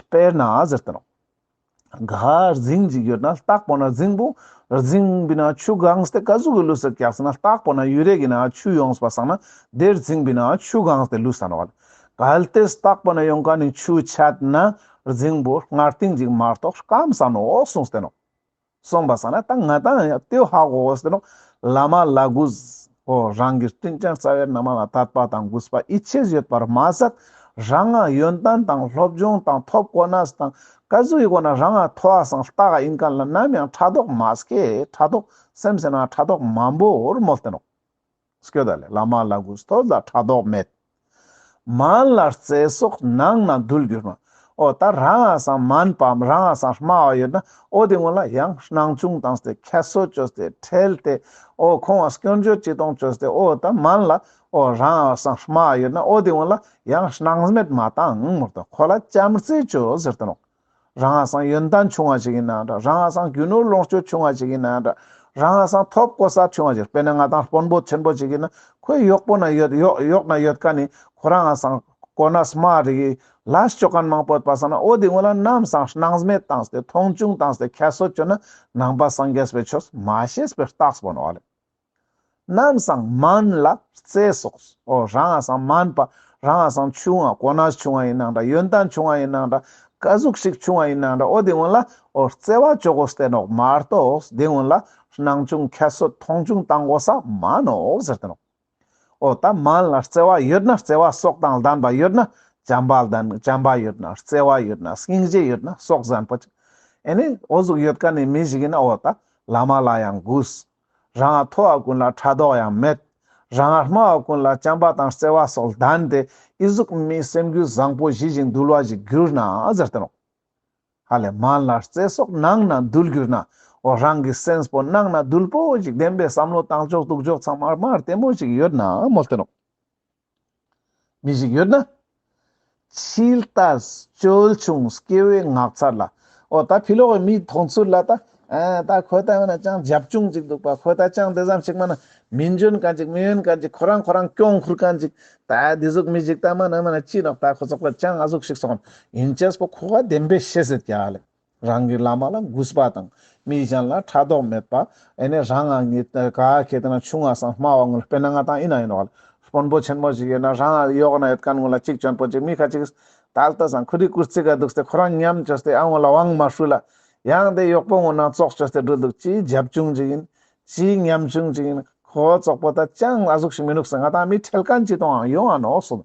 དཔེར་ན་ཟེར་ཏེ་ནོག། ག་རྫིང་ཅིག་ཡོད་ན་ལྟག་པོ་ན་རྫིང་བུ། རྫིང་བི་ན་ཆུ་གངས་ཏེ་ག་ཟུག་གི་ལུས་སེ་ཀྱག་ཟེར་ན་ལྟག་པོ་ན་ཡུ་རེ་གི་ན་ཆུ་ཡོངས་པ་སང་ན་དེ་རྫིང་བི་ན་ཆུ་གངས་ཏེ་ལུས་ས་ནོག་ལེ། གལ་ཏེ་ལྟག་པོ་ན་ཡོང་མཁན་ནི་ཆུ་ཆད་ན་རྫིང་བུ་སྔར་སྟིང་ཅིག་མ་གཏོགས་སྐམ་ས་ནོག་གསུངས་ཏེ་ནོག། སོང་པ་སང་ན་ད་ང་ཏང་ཡང་ལྟེ་ཧ་གོ་གོས་ཏེ་ནོག། བླ་མ་ལ་གུས། འོ་རང་གི་སྤྲིན་ཅན་རྩ་བའི་བླ་མ་ལ་དད་པ་དང་གུས་པ་ཡིད་ཆེས་ཡོད་པར་མ་ཟད་རང་ང་ཡོན་ཏན་དང་སློབ་སྦྱོང་དང་ཐོབ་གོ་ནས་དང་ག་ཟུག་ཡིན་གོ་ན་རང་ང་མཐོ་བ་སང་ལྟག་ག་ཡིན་མཁན་ལ་ནམ་ཡང་ཕྲག་དོག་མ་སྐྱེ། ཕྲག་དོག་སེམས་སེ་ན་ཕྲག་དོག་མང་པོར་མོལ་ཏེ་ནོག། སྐྱོད་ད་ལེ། བླ་མ་ལ་གུས་མཐོ་ལ་ཕྲག་དོག་མེད། དམན་ལ་བརྩེ་སོགས་ནང་ན་འདུལ་གྱུར་ན། འོ་ད་རང་ང་སང་དམན་པའམ་རང་ང་སང་དམའ་བ་ཡོད་ན་འོ་དེ་ངོ་ལ་ཡང་སྣང་ཆུང་བཏང་སྟེ་ཁྱད་གསོད་བཅོས་ཏེ་ཁྲེལ་ཏེ་འོ་ཁོང་ང་སྐྱོན་བརྗོད་ཅི་གཏོང་བཅོས་ཏེ་འོ་ད་དམན་ལ་འོ་རང་ང་སང་དམའ་བ་ཡོད་ན་འོ་དེ་ངོ་ལ་ཡང་སྣང་མེད་མ་བཏང་མོལ་ཏེ་ཁོ་ལ་བྱམས་བརྩེ་བཅོས་ཟེར་ཏེ་ནོག། རང་ང་སང་ཡོན་ཏན་ཆུང་བ་ཞིག་ཡིན་ནའང་འདྲ། རང་ང་སང་རྒྱུ་ནོར་ལོངས་སྤྱོད་ཆུང་བ་ཞིག་ཡིན་ནའང་འདྲ། རང་ང་སང་ཐོབ་གོ་ས་ཆུང་བ་ཞིག། དཔེར་ན་ང་ཏང་དཔོན་པོ་ཆེན་པོ་ཞིག་ཡིན་ན་ཁོའི་གཡོག་པོ་ན་ཡོད་གཡོག་གཡོག་ན་ཡོད་མཁན་ནི་ཁོ་རང་ང་སང་གོ་ན་དམའ་རིགས་ལས་ཅོ་མཁན་མང་པོ་ཡོད་པ་སང་ན་འོ་དེ་ངོ་ལ་ནམ་སང་སྣང་མེད་བཏང་སྟེ་མཐོང་ཆུང་བཏང་སྟེ་ཁྱད་གསོད་བཅོས་ན་ནང་པ་སངས་རྒྱས་པའི་ཆོས་མ་ཤེས་པའི་རྟགས་པོ་ནོག་ལེ། ནམ་སང་དམན་ལ་བརྩེ་སོགས། འོ་རང་ང་སང་དམན་པ་རང་ང་སང་ཆུང་བ་གོ་ན་ཆུང་བ་ཡིན་ནའང་འདྲ། ཡོན་ཏན་ཆུང་བ་ཡིན་ནའང་འདྲ། ག་ཟུག་ཞིག་ཆུང་བ་ཡིན་ནའང་འདྲ། འོ་དེ་ངོ་ལ་འོ་བརྩེ་བ་བཅོ་གོས་ཏེ་ནོག་མ་གཏོགས་དེ་ངོ་ལ་སྣང་ཆུང་ཁྱད་གསོད་མཐོང་ཆུང་བཏང་གོ་ས་མ་ནོག་ཟེར་ཏེ་ནོག། འོ་ད་དམན་ལ་བརྩེ་བ་ཡོད་ན་བརྩེ་བ་སོགས་དང་ལྡན་པ་ཡོད་ན་བྱམས་པ་ལྡན་བྱམས་པ་ཡོད་ན་བརྩེ་བ་ཡོད་ན་སྙིང་རྗེ་ཡོད་ན་སོགས་ཟེར་ན་པོ་ཅིག། ཨེ་ནི་འོ་ཟུག་ཡོད་མཁན་ནི་མི་ཞིག་ཡིན་ན་འོ་ད་བླ་མ་ལ་ཡང་གུས། རང་ང་མཐོ་བ་ཀུན་ལ་ཕྲག་དོག་ཡང་མེད། རང་ང་དམའ་བ་ཀུན་ལ་བྱམས་པ་དང་བརྩེ་བ་སོགས་ལྡན་ཏེ་ཨི་ཟུག་མི་སེམས་རྒྱུད་བཟང་པོ་ཞི་ཞིང་དུལ་བ་ཞིག་གྱུར་ན་ཟེར་ཏེ་ནོག། ཧ་ལེ། དམན་ལ་བརྩེ་སོགས་ནང་ན་འདུལ་གྱུར་ན། འོ་རང་གི་སེམས་པོ་ནང་ན་དུལ་པོ་ཞིག་བདེན་པའི་བསམ་བློ་བཏང་ཕྱོགས་འདུག་ཕྱོགས་ཚང་མ་མ་བདེ་མོ་ཞིག་ཡོད་ན་མོལ་ཏེ་ནོག། མི་ཞིག་ཡོད་ན། ཕྱི་ལྟ་སྤྱོད་ཆུང་སྐྱེ་བོའི་ངག་ཚར་ལ། འོ་ད་ཕྱི་ལོགས་ཀྱི་མིའི་མཐོང་ཚུལ་ལ་ད། ཨ་ད་ཁོ་ད་འོ་ན་ཅང་རྒྱབ་ཆུང་ཅིག་འདུག་པ། ཁོ་ད་ཅང་དེ་ཙམ་ཞིག་མ་ན་མི་འཇོན་མཁན་ཅིག་མི་ཡོན་མཁན་ཅིག་ཁོ་རང་ཁོ་རང་གྱོང་ཁུར་མཁན་ཅིག། ད་དེ་ཟུག་མི་ཞིག་ད་མ་ན་མ་ན་ཅི་ནོག། ད་ཁོ་ཚོགས་པ་ཅང་ཨ་ཟུག་ཞིག་སོང་ཡིན་ཅེས་པོ་ཁོ་ག་བདེན་པའི་ཤེས་ཟེར་ཀྱག་ལེ། རང་གི་བླ་མ་ལ་གུས་པ་དང་། མི་གཞན་ལ་ཕྲག་དོག་མེད་པ། ཨེ་ནས་རང་ང་ཉིད་ག་ཁེ་ཏེ་ན་ཆུང་བ་སང་དམའ་བ་ངུ་ལ་དཔེར་ན་ང་ཏང་ཡིན་ན་ཡིན་ནོག་ལེ། དཔོན་པོ་ཆེན་མོ་ཞིག་ཡོད་ན་རང་ང་ཡོག་ན་ཡོད་མཁན་ངུ་ལ་གཅིག་ཅོན་པོ་ཅིག་མི་ཁ་ཅིག་ད་ལྟ་སང་ཁུ་རི་ཀུར་ཙི་ག་འདུག་སྟེ་ཁོ་རང་ཉམས་བཅོས་ཏེ་ཨ་ངུ་ལ་དབང་མ་ཧྲུལ་ལ། ཡང་དེ་ཡོག་པོ་ངུ་ན་ཙོག་བཅོས་ཏེ་འགྲུལ་འདུག། ཅི་རྒྱབ་ཆུང་ཅིག་ཡིན། ཅི་ཉམ་ཆུང་ཅིག་ཡིན། ཁོ་ཙོགས་པོ་ད་ཅང་ཨ་ཟུག་ཤིག་མི་ནུག་ཟེར། ང་ཏང་མི་ཁྲེལ་མཁན་ཅིག་ཏོང་ཡོང་ང་ནོག་སོང་།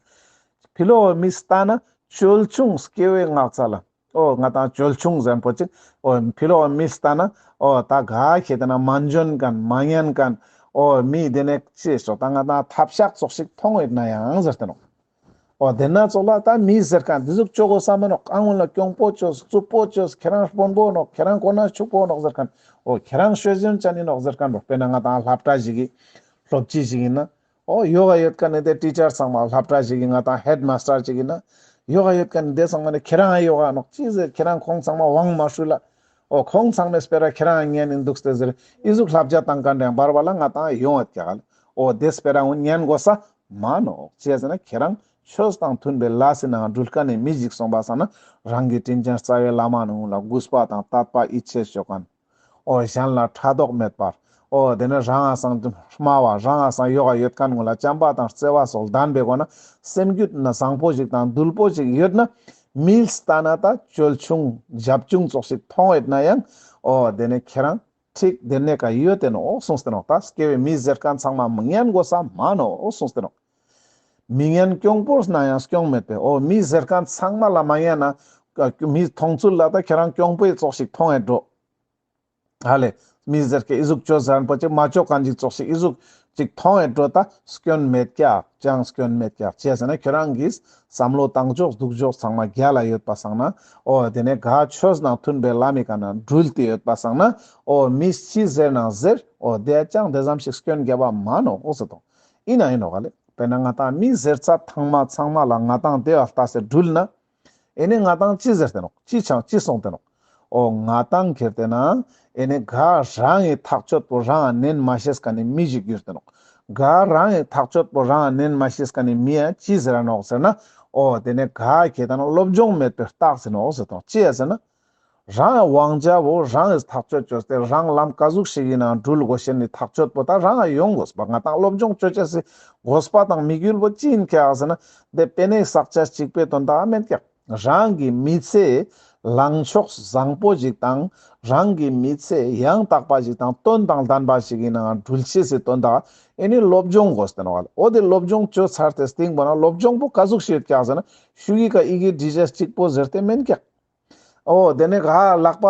ཕི་ལོག་མི་ལྟ་ན་ཅོལ་ཆུང་སྐྱེ་བོའི་ངག་ཚ་ལ། ཨོ་ང་ཏང་ཅོལ་ཆུང་ཟེར་མཁན་པོ་ཅིག། ཨོ་ཕི་ལོག་མི་ལྟ་ན་ཨོ་ད་ག་ཁེ་ཏེ་ན་མ་འཇོན་མཁན་མ་ཉན་མཁན། ཨོ་མི་དེ་ནས་ཅི་ཞོག་ད་ང་ཏང་ཐབས་ཤག་ཙོགས་ཤིག་ཐོང་ཡོད་ན་ཡང་ཟེར་ཏེ་ནོག། ཨོ་དེ་ན་ཙོགས་ལ་ད་མི་ཟེར་མཁན་དེ་ཟུག་ཅོ་གོས་ས་མ་ནོག། ཨ་ངོ་ལ་གྱོང་པོ་ཅོས་རྩུབ་པོ་ཅོས་ཁྱེ་རང་དཔོན་པོ་ནོག། ཁྱེ་རང་ཁོ་ན་ཕྱུག་པོ་ནོག་ཟེར་མཁན། ཨོ་ཁྱེ་རང་ཤོད་ཟོན་ཅན་ནི་ནོག་ཟེར་མཁན་པོ། དཔེར་ན་ང་ཏང་སློབ་གྲྭ་ཞིག་གི་སློབ་སྤྱི་ཞིག་ཡིན་ན། ཨོ་ཡོ་ག་ཡོད་མཁན་ནི་དེ་ཊི་ཅར་ཚང་མ་སློབ་གྲྭ་ཞིག་གི་ང་ཏང་ཧེཌ་མཱས་ཊར་ཞིག་ཡིན་ན། ཡོ་ག་ཡོད་མཁན་ནི་དེ་ཚང་མ་ནི་ཁྱེ་རང་ཡོ་ག་ནོག་ཅི་ཟེར། ཁྱེ་རང་ཁོང་ཚང་མ་དབང་མ་ཧྲུལ་ལ། ཨོ་ཁོང་ཚང་མས་སྤེ་ར་ཁྱེ་རང་ཉན་ནི་འདུག་སྟེ་ཟེར། ཨི་ཟུག་བསླབ་བྱ་བཏང་མཁན་རང་བར་བ་ལ་ང་ཏང་ཡོང་བ་ཀྱག་ལ། ཨོ་དེ་སྤེ་ར་འུ་ཉན་གོས་ས་མ་ནོག། ཅི་ཟེར་ན་ཁྱེ་རང་ཆོས་དང་མཐུན་པའི་ལས་སི་ནང་འགྲུལ་མཁན་ནི་མི་ཞིག་སོང་པ་སང་ན་རང་གི་དྲིན་ཅན་རྩ་བའི་བླ་མ་ནི་འུ་ལ་གུས་པ་དང་དད་པ་ཡིད་ཆེས་ཅོ་མཁན། ཨོ་གཞན་ལ་ཕྲག་དོག་མེད་པར། ཨོ་དེ་ནས་རང་ང་སང་སྨྲ་བ་རང་ང་སང་ཡོ་ག་ཡོད་མཁན་ངུ་ལ་བྱམས་པ་དང་བརྩེ་བ་སོགས་ལྡན་པའི་སྒོ་ན་སེམས་རྒྱུད་ན་བཟང་པོ་ཞིག་དང་དུལ་པོ་ཞིག་ཡོད་ན། མི་ལྟ་ན་ད་ཅོལ་ཆུང་རྒྱབ་ཆུང་ཙོགས་ཤིག་ཐོང་ཡོད་ན་ཡང་། ཨོ་དེ་ནས་ཁྱེ་རང་ཁྲིག་དེ་ནས་ཀ་ཡོད་དེ་ནོག་གསུངས་ཏེ་ནོག། ད་སྐྱེ་བོའི་མི་ཟེར་མཁན་ཚང་མ་མི་ཉན་གོས་ས་མ་ནོག་གསུངས་ཏེ་ནོག། མི་ཉན་གྱོང་པོ་ན་ཡང་སྐྱོན་མེད་པས། ཨོ་མི་ཟེར་མཁན་ཚང་མ་ལ་མ་ཉན་ན་མི་མཐོང་ཚུལ་ལ་ད་ཁྱེ་རང་གྱོང་པོའི་ཙོགས་ཤིག་ཐོང་ཡོད་འགྲོ། ཧ་ལེ། མི་ཟེར་མཁན་ཨི་ཟུག་ཅོ་ཟེར་མཁན་པོ་ཅིག་མ་ཅོ་མཁན་ཅིག་ཙོགས་ཤིག་ཨི་ཟུག་ཅིག་ཐོང་ཡོད་འགྲོ། ད་སྐྱོན་མེད་ཀྱག། ཅང་སྐྱོན་མེད་ཀྱག། ཅི་ཟེར་ན་ཁྱེ་རང་གི་བསམ་བློ་བཏང་ཕྱོགས་འདུག་ཕྱོགས་ཚང་མ་རྒྱལ་ལ་ཡོད་པ་སང་ན། ཨོ་དེ་ནས་ག་ཆོས་ནང་མཐུན་པའི་ལམ་མི་ཀ་ན་འགྲུལ་ཏེ་ཡོད་པ་སང་ན། ཨོ་མི་ཅི་ཟེར་ན་ཟེར། ཨོ་དེ་ཅང་དེ་ཙམ་ཞིག་སྐྱོན་རྒྱབ་པ་མ་ནོག་ཨོ་ཟེར་དོ། ཨིན་ན་ཨིན་ནོག་ག་ལེ། དཔེར་ན་ང་ཏང་མི་ཟེར་ཚད་ཚང་མ་ཚང་མ་ལ་ང་ཏང་དེ་བ་ལྟ་སེ་འགྲུལ་ན། ཨེ་ནི་ང་ཏང་ཅི་ཟེར་ཏེ་ནོག། ཅི་ཆང་ཅི་སོང་སྟེ་ནོག། ཨོ་ང་ཏང་ཁྱེར་ཏེ་ན་ཨེ་ནི་ག་རང་གི་ཐག་ཆོད་པོ་རང་ང་ནན་མ་ཤེས་མཁན་ནི་མི་ཞིག་གྱུར་ཏེ་ནོག། ག་རང་གི་ཐག་ཆོད་པོ་རང་ང་ནན་མ་ཤེས་མཁན་ནི་མི་ཡ་ཅི་ཟེར་ར་ནོག་ཟེར་ན། ཨོ་དེ་ནས་ག་ཁྱེར་ཏེ་ན་སློབ་སྦྱོང་མེད་པའི་རྟགས་ཟེར་ནོག་ཟེར་དོ། ཅི་ཡ་ཟེར་ན། རང་དབང་ཆ་བོ་རང་གིས་ཐག་གཅོད་བཅོས་ཏེ་རང་ལམ་ག་ཟུག་ཞིག་ཡིན་ནའང་འགྲུལ་དགོས་ཤེས་ནི་ཐག་གཅོད་པོ་ད་རང་ཡོང་དགོས་པ། ང་ཏང་སློབ་སྦྱོང་བཅོ་ཅེས་སི་དགོས་པ་དང་དམིགས་ཡུལ་བོ་ཅི་ཡིན་ཀྱག་ཟེར་ན། དེ་དཔེ་ནི་བསགས་ཅེས་གཅིག་པའི་དོན་དག་མེད་ཀྱག། རང་གི་མི་ཚེ་ལངས་ཕྱོགས་བཟང་པོ་ཞིག་དང་རང་གི་མི་ཚེ་ཡང་དག་པ་ཞིག་དང་དོན་དང་ལྡན་པ་ཞིག་ཡིན་ནའང་འགྲུལ་ཤེས་སི་དོན་དག་ཨེ་ནི་སློབ་སྦྱོང་དགོས་ཏེ་ནོག་ལེ། འོ་དེ་སློབ་སྦྱོང་བཅོ་ཚར་ཏེ་སྟིང་པོ་ན་སློབ་སྦྱོང་པོ་ག་ཟུག་ཞིག་ཡོད་ཀྱག་ཟེར་ན་ཤུ་གི་ཀ་ཨི་གི་འབྲི་ཅེས་གཅིག་པོ་ཟེར་ཏེ་མེན་ཀྱག། འོ་དེ་ནས་ག་ལག་པ་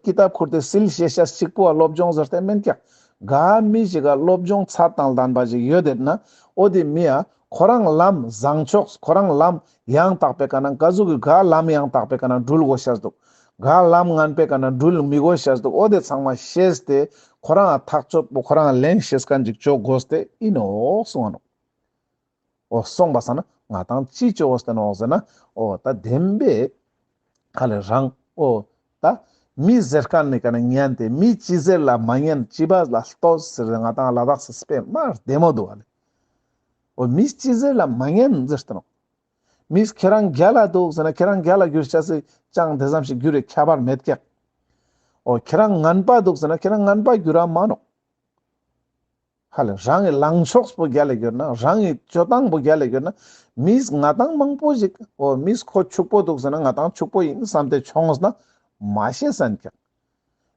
ཀི་ཏབ་ཁུར་ཏེ་སིལ་ཤེས་ཤེས་གཅིག་པོ་སློབ་སྦྱོང་ཟེར་ཏེ་མེན་ཀྱག། ག་མི་ཞིག་ག་སློབ་སྦྱོང་ཚད་དང་ལྡན་པ་ཞིག་ཡོད་དེ་ན་འོ་དེ་མི་ཡ་ཁོ་རང་ལམ་བཟང་ཕྱོགས་ཁོ་རང་ལམ་ཡང་དག་པའི་ཀ་ན་ག་ཟུག་གི་ག་ལམ་ཡང་དག་པའི་ཀ་ན་འགྲུལ་དགོས་ཤེས་འདུག། ག་ལམ་ངན་པའི་ཀ་ན་འགྲུལ་མི་དགོས་ཤེས་འདུག། འོ་དེ་ཚང་མ་ཤེས་ཏེ་ཁོ་རང་ཐག་གཅོད་པོ་ཁོ་རང་ལེན་ཤེས་མཁན་ཅིག་བཅོ་དགོས་ཏེ་ཨིན་ནོག་གསུངས་པ་ནོག། འོ་གསུངས་པ་སང་ན་ང་ཏང་ཅི་བཅོ་དགོས་ཏེ་ནོག་ཟེར་ན། འོ་ད་བདེན་པའི་ཁ་ལས་རང་འོ་ད་མི་ཟེར་མཁན་ནི་ཀ་ན་ཉན་ཏེ་མི་ཅི་ཟེར་ལ་མ་ཉན་ཅི་བ་ལ་ལྟོས་ཟེར་ང་ཏང་ལ་དྭགས་སི་དཔེ་མ་བདེ་མོ་འདུག་ཨ་ལེ། འོ་མི་ཅི་ཟེར་ལ་མ་ཉན་ཟེར་ཏེ་ནོག། མི་ཁྱེ་རང་རྒྱལ་ལ་འདུག་ཟེར་ན་ཁྱེ་རང་རྒྱལ་ལ་འགྱུར་ཅེས་སི་ཅང་དེ་ཙམ་ཞིག་འགྱུར་རེ་ཁྱད་པར་མེད་ཀྱག། འོ་ཁྱེ་རང་ངན་པ་འདུག་ཟེར་ན་ཁྱེ་རང་ངན་པ་འགྱུར་ར་མ་ནོག། ཧ་ལེ་རང་གི་ལངས་ཕྱོགས་པོ་རྒྱལ་ལ་གྱུར་ན་རང་གི་སྤྱོད་སྟངས་པོ་རྒྱལ་ལ་གྱུར་ན་མིས་ང་ཏང་མང་པོ་ཞིག་འོ་མིས་ཁོ་ཕྱུག་པོ་འདུག་ཟེར་ན་ང་ཏང་ཕྱུག་པོ་ཡིན་བསམ་སྟེ་མཆོངས་ན་མ་ཤེས་ཟེར་ཀྱག།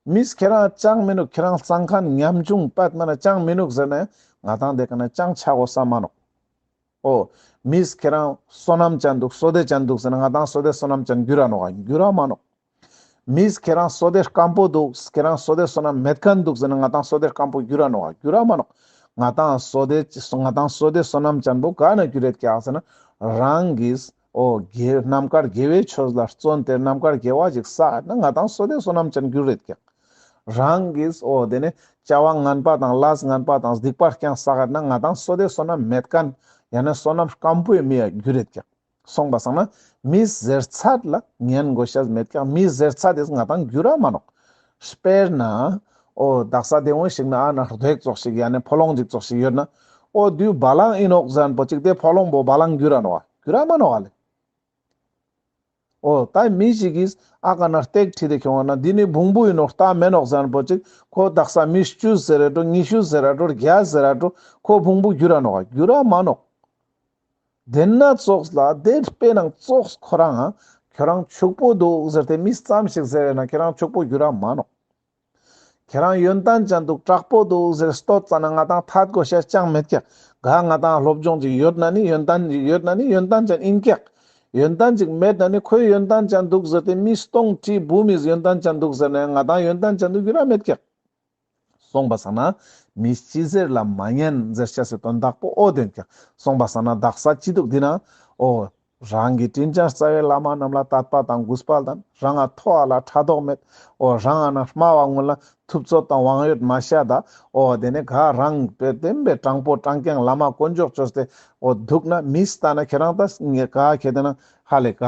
མིས་ཁྱེ་རང་ཅང་མི་ནུག་ཁྱེ་རང་སང་ཁན་ཉམ་ཆུང་པད་མ་ན་ཅང་མི་ནུག་ཟེར་ན་ང་ཏང་དེ་ཀ་ན་ཅང་ཆ་དགོས་ས་མ་ནོག། འོ་མིས་ཁྱེ་རང་བསོད་ནམས་ཅན་འདུག་བསོད་བདེ་ཅན་འདུག་ཟེར་ན་ང་ཏང་བསོད་བདེ་བསོད་ནམས་ཅན་འགྱུར་ར་ནོག་ག་འགྱུར་ར་མ་ནོག། མིས་ཁྱེ་རང་བསོད་བདེ་སྐམ་པོ་འདུག་ཁྱེ་རང་བསོད་བདེ་བསོད་ནམས་མེད་མཁན་འདུག་ཟེར་ན་ང་ཏང་བསོད་བདེ་སྐམ་པོ་འགྱུར་ར་ནོག་ག་འགྱུར་ར་མ་ནོག། ང་ཏང་བསོད་བདེ་ང་ཏང་བསོད་བདེ་བསོད་ནམས་ཅན་པོ་ག་ན་འགྱུར་རེད་ཀྱག་ཟེར་ན་རང་གིས་འོ་དགེ་རྣམ་དཀར་དགེ་བའི་ཆོས་ལ་བརྩོན་ཏེ་རྣམ་དཀར་དགེ་བ་ཞིག་བསགས་ན་ང་ཏང་བསོད་བདེ་བསོད་ནམས་ཅན་འགྱུར་རེད་ཀྱག། རང་གིས་འོ་དེ་ནས་བྱ་བ་ངན་པ་དང་ལས་ངན་པ་དང་སྡིག་པ་རྐྱང་བསགས་ན་ང་ཏང་བསོད་བདེ་བསོད་ནམས་མེད་མཁན་ཡང་ན་བསོད་ནམས་སྐམ་པོའི་མི་ཡ་འགྱུར་རེད་ཀྱག། སོང་པ་སང་ན་མི་ཟེར་ཚད་ལ་ཉན་དགོས་ཤེས་མེད་ཀྱག། མི་ཟེར་ཚད་དེ་ང་ཏང་འགྱུར་ར་མ་ནོག། དཔེར་ན་འོ་དག་ས་དེ་འོ་ཞིག་ན་ཨ་ན་རྡོ་ཙོགས་ཤིག་ཡང་ན་ཕོ་ལོང་ཅིག་ཙོགས་ཤིག་ཡོད་ན་འོ་དུས་བ་ལང་ཨིན་ནོག་ཟེར་ན་པོ་ཅིག་དེ་ཕོ་ལོང་པོ་བ་ལང་འགྱུར་ར་ནོག་ག་འགྱུར་ར་མ་ནོག་ག་ལེ། འོ་ད་མི་ཞིག་གིས་ཨ་ཀ་ན་སྟེགས་ཁྲིད་དེ་ཁྱོང་བ་ན་འདི་ནི་བོང་བུ་ཡིན་ནོག་རྟ་མེན་ནོག་ཟེར་ན་པོ་ཅིག་ཁོ་དག་ས་མི་བཅུ་ཟེར་ར་འགྲོ་ཉི་ཤུ་ཟེར་ར་འགྲོ་བརྒྱ་ཟེར་ར་འགྲོ་ཁོ་བོང་བུ་འགྱུར་ར་ནོག་ག་འགྱུར་ར་མ་ནོག། དེ་ན་ཙོགས་ལ་དེ་དཔེ་ནང་ཙོགས་ཁོ་རང་ཁྱོ་རང་ཕྱུག་པོ་འདུག་ཟེར་ཏེ་མི་ཙམ་ཞིག་ཟེར་ན་ཁྱོ་རང་ཕྱུག་པོ་འགྱུར་ར་མ་ནོག། ཁྱེད་རང་ཡོན་ཏན་ཅན་འདུག་དྲག་པོ་འདུག་ཟེར་བསྟོད་ཙ་ན་ང་ཏང་ཐད་དགོས་ཤེས་ཅང་མེད་ཀྱག། ག་ང་ཏང་སློབ་སྦྱོང་ཅིག་ཡོད་ན་ནི་ཡོན་ཏན་ཅིག་ཡོད་ན་ནི་ཡོན་ཏན་ཅན་ཨིན་ཀྱག། ཡོན་ཏན་ཅིག་མེད་ན་ནི་ཁོའི་ཡོན་ཏན་ཅན་འདུག་ཟེར་ཏེ་མི་སྟོང་ཁྲི་འབུམ་མིས་ཡོན་ཏན་ཅན་འདུག་ཟེར་ན་ཡང་ང་ཏང་ཡོན་ཏན་ཅན་འདུག་རྒྱུ་ར་མེད་ཀྱག། སོང་པ་སང་ན་མིས་ཅི་ཟེར་ལ་མ་ཉན་ཟེར་ཤེས་སི་དོན་དག་པོ་འོ་དེ་ཨིན་ཀྱག། སོང་པ་སང་ན་དག་ས་ཅི་འདུག་འདི་ན་འོ་རང་གི་དྲིན་ཅན་རྩ་བའི་བླ་མ་རྣམས་ལ་དད་པ་དང་གུས་པ་དང་རང་ང་མཐོ་བ་ལ་ཕྲག་དོག་མེད། འོ་རང་ང་ན་དམའ་བ་ངུན་ལ་ཐུབ་ཚོད་དང་དབང་ཡོད་མ་ཤད་ད། འོ་དེ་ནས་ག་རང་དཔེ་བདེན་པའི་དྲང་པོ་དྲང་རྐྱང་བླ་མ་དཀོན་མཆོག་བཅོས་ཏེ་འོ་འདུག་ན་མིས་ལྟ་ན་ཁྱེད་རང་ད་ངས་ག་ཁྱེད་དེ་ན་ཧ་ལས་ག་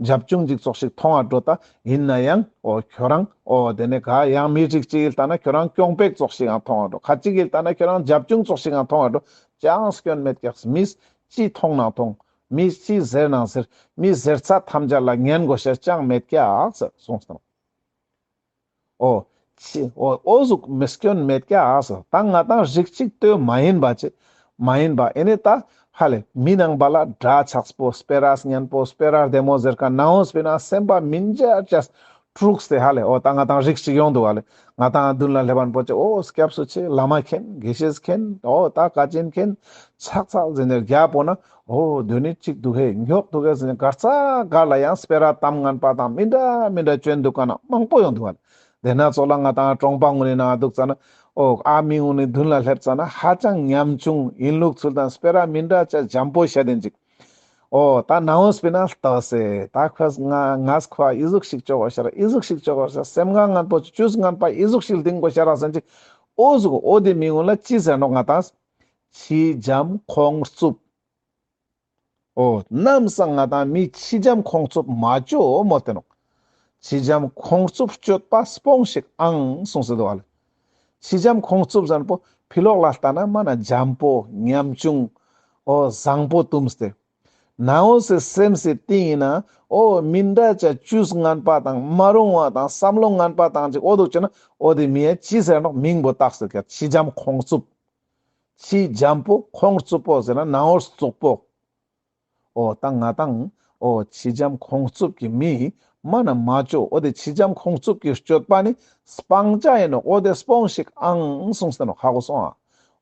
རྒྱབ་ཆུང་ཅིག་ཙོགས་ཤིག་མཐོང་བ་འགྲོ། ད་ཨིན་ན་ཡང་འོ་ཁྱོད་རང་འོ་དེ་ནས་ག་ཡང་མི་རིགས་ཅིག་གིས་ལྟ་ན་ཁྱོད་རང་གྱོང་པེག་ཙོགས་ཤིག་ཡང་མཐོང་བ་འགྲོ། ཁ་ཅིག་གིས་ལྟ་ན་ཁྱོད་རང་རྒྱབ་ཆུང་ཙོགས་ཤིག་ཡང་མཐོང་བ་འགྲོ། ཅང་སྐྱོན་མེད་ཀྱག། མིས་ཅི་མཐོང་ན་མཐོང་། མིས་ཅི་ཟེར་ན་ཟེར། མིས་ཟེར་ཚད་ཐམས་ཅད་ལ་ཉན་དགོས་ཤེས་ཅང་མེད་ཀྱག་ཟེར་གསུངས་སོང་། འོ་ཅི་འོ་འོ་ཟུག་མི་སྐྱོན་མེད་ཀྱག་ཟེར། ད་ང་ཏང་རིགས་གཅིག་ལྟོས་མ་ཡིན་པ་ཅི་མ་ཡིན་པ་ཨེ་ནི་ད་ཧ་ལས་མི་ནང་པ་ལ་འདྲ་ཆགས་པོ་སྤེ་ར་སྙན་པོ་སྤེ་ར་བདེ་མོ་ཟེར་མཁན་ནང་འོ་སྤེ་ན་སེམས་པ་མི་འདྲ་ཅས་དཀྲུགས་ཏེ་ཧ་ལས་འོ་ད་ང་ཏང་རིགས་གཅིག་ཡོང་འདུག་ཧ་ལས། ང་ཏང་མདུན་ལ་སླེབས་པ་པོ་ཅི་འོ་སྐྱབས་སུ་མཆི། བླ་མ་མཁྱེན། དགེ་བཤེས་མཁྱེན། འོ་ད་བཀའ་དྲིན་མཁྱེན། ཚག་ཚག་ཟེར་ནས་རྒྱ་པོ་ན་འོ་དོན་ནི་གཅིག་འདུག་ཧེ་མགྱོགས་འདུག་ཧེ་ཟེར་ནས་གར་ས་གར་ལ་ཡང་སྤེ་ར་གཏམ་ངན་པ་དང་མི་འདྲ་མི་འདྲ་བཅོན་འདུག་ག་ན་མང་པོ་ཡོང་འདུག་ཧ་ལས། དེ་ན་ཚོ་ལ་ང་ཏང་གྲོང་པ་ངུན་ནི་ནང་འདུག་ཙ་ན་འོ་ཨ་མི་ངུན་ནི་མདུན་ལ་སླེབས་ཙ་ན་ཧ་ཅང་ཉམ་ཆུང་ཡིན་ལུགས་ཚུལ་དང་སྤེ་ར་མི་འདྲ་ཅས་འཇམ་པོ་བཤད་དེན་ཅིག། འོ་ད་ནང་འོ་སྤེ་ན་ལྟ་སེ་ད་ཁོས་ང་ངས་ཁོ་ཨི་ཟུག་ཤིག་ཅོ་དགོས་ཤ་ར་ཨི་ཟུག་ཤིག་ཅོ་དགོས་ཤ་སེམས་ངན་ངན་པོ་ཅུས་ངན་པ་ཨི་ཟུག་ཤིག་ལྡིང་དགོས་ཤ་ར་ཟེར་ཅིག། འོ་ཟུག་འོ་དེ་མི་ངུན་ལ་ཅི་ཟེར་ནོག་ང་ཏང་། ཕྱི་འཇམ་ཁོང་རྩུབ། འོ་ནམ་སང་ང་ཏང་མི་ཕྱི་འཇམ་ཁོང་རྩུབ་མ་ཅོ་མོལ་ཏེ་ནོག། ཕྱི་འཇམ་ཁོང་རྩུབ་སྤྱོད་པ་སྤོངས་ཤིག་ཨང་གསུངས་སེ་འདུག་ཧ་ལས། ཕྱི་འཇམ་ཁོང་རྩུབ་ཟེར་ཁན་པོ་ཕི་ལོགས་ལ་ལྟ་ན་མ་ན་འཇམ་པོ་ཉམ་ཆུང་འོ་བཟང་པོ་བཏུམས་ཏེ། ནང་འོ་སེ་སེམས་སི་གཏིང་ཡིན་ན་འོ་མི་འདྲ་ཅས་ཅུས་ངན་པ་དང་མ་རུང་བ་དང་བསམ་བློ་ངན་པ་དང་ཅིག་འོ་འདུག་ཅེ་ན་འོ་དེ་མི་ཡ་ཅི་ཟེར་ནོག་མིང་པོ་བཏགས་ཟེར་ཀྱག། ཕྱི་འཇམ་ཁོང་རྩུབ། ཕྱི་འཇམ་པོ་ཁོང་རྩུབ་པོ་ཟེར་ན་ནང་འོ་རྩུབ་པོ། འོ་ད་ང་ཏང་འོ་ཕྱི་འཇམ་ཁོང་རྩུབ་ཀྱི་མི་མ་ན་མ་ཅོ། འོ་དེ་ཕྱི་འཇམ་ཁོང་རྩུབ་ཀྱི་སྤྱོད་པ་ནི་སྤང་བྱ་ཡིན་ནོག། འོ་དེ་སྤོངས་ཤིག་ཨང་གསུངས་ཏེ་ནོག། ཧ་གོ་སོང་ཨ།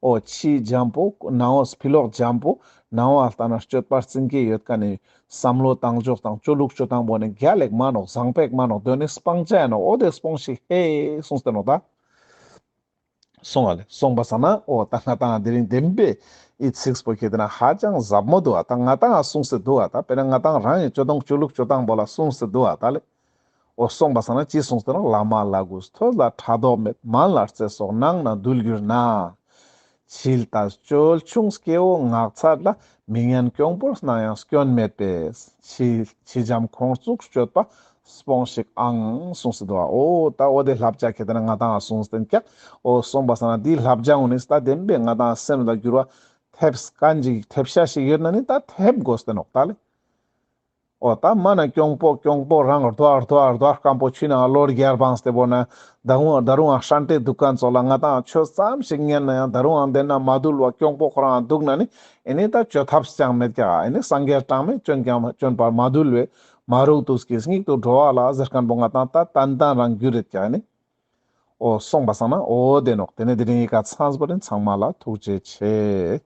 འོ་ཕྱི་འཇམ་པོ་ནང་འོ་ཕི་ལོགས་འཇམ་པོ་ནང་འོ་ལྟ་ན་སྤྱོད་པ་རྩིང་ཁེ་ཡོད་ཀ་ནི་བསམ་བློ་བཏང་ཕྱོགས་དང་ཅོ་ལུགས་ཅོ་སྟངས་པོ་ནི་རྒྱལ་ལེགས་མ་ནོག། བཟང་པོ་ཞིག་མ་ནོག། དོན་ནི་སྤང་བྱ་ཡིན་ནོག། འོ་དེ་སྤོངས་ཤིག་ཧེ་གསུངས་ཏེ་ནོག་ད། སོང་བ་ལེ། སོང་བ་སང་ན་འོ་ད་ང་ཏང་དེ་རིང་བདེན་པའི་ཨི་ཚིགས་པོ་ཁྱེད་དེ་ན་ཧ་ཅང་ཟབ་མོ་འདུག་ཨ། ད་ང་ཏང་ང་གསུངས་སེ་འདུག་ཨ། ད་དཔེར་ན་ང་ཏང་རང་ཡི་ཅོ་སྟངས་ཅོ་ལུགས་ཅོ་སྟངས་པོ་ལ་གསུངས་སེ་འདུག་ཨ། ད་ལེ། འོ་སོང་བ་སང་ན་ཅི་གསུངས་ཏེ་ན། བླ་མ་ལ་གུས་མཐོ་ལ་ཕྲག་དོག་མེད། མ་ལ་བརྩེ་སོགས་གནང་ན་འདུལ་འགྱུར་ན། ཕྱི་ལྟ་ཅོལ་ཆུང་སྐྱེ་བོ་ངག་ཚ་ལ། མི་ངན་གྱོང་པོར་སྣང་ཡང་སྐྱོན་མེད་པས། ཕྱི་ཕྱི་འཇམ་ཁོང་རྩུབ་སྤྱོད་པ་སྤོངས་ཤིག་ཨང་གསུངས་སེ་འདུག་ཨ། འོ་ད་འོ་དེ་བསླབ་བྱ་ཁྱེད་དེ་ན་ང་ཏང་ང་གསུངས་ཏེ་ཀྱག། འོ་སོང་བ་སང་ན་དེ་བསླབ་བྱ་འོ་ནི་ད་བདེན་པའི་ང་ཏང་སེམས་ལ་འགྱུར་བ་ཐེབས་མཁན་ཅིག་ཐེབས་ཤ་ཞིག་ཡོད་ན་ནི་ད་ཐེབས་དགོས་ཏེ་ནོག་ད་ལེ། འོ་ད་མ་ན་གྱོང་པོ་གྱོང་པོ་རང་རྡོ་རྡོ་རྡོ་སྐམ་པོ་ཆུ་ནང་ལོ་བརྒྱ་སྦངས་ཏེ་བོར་ན་ད་རུང་ད་རུང་ཨ་ཧྲན་ཏེ་འདུག་མཁན་ཚོ་ལ་ང་ཏང་ཆོས་ཙམ་ཞིག་ཉན་ན་ཡང་ད་རུང་ཨ་དེ་ན་མ་དུལ་བ་གྱོང་པོ་ཁོ་རང་འདུག་ན་ནི་ཨེ་ནི་ད་ཅོ་ཐབས་ཅང་མེད་ཀྱག། ཨེ་ནི་སངས་རྒྱས་གྲངས་མེད་བྱོན་ཀྱང་བྱོན་པར་མ་དུལ་བའི་མ་རུག་དུས་ཀྱི་སྙིགས་དུ་འགྲོ་བ་ལ་ཟེར་མཁན་པོ་ང་ཏང་ད་ཏན་ཏན་རང་རྒྱུད་རེད་ཀྱག་ཨེ་ནི། འོ་སོང་བ་སང་ན་འོ་དེ་ནོག། དེ་ནས་དེ་རིང་ཡི་ག་ཚང་པོ་རིན་ཚང་མ་ལ་ཐུགས་རྗེ་ཆེ།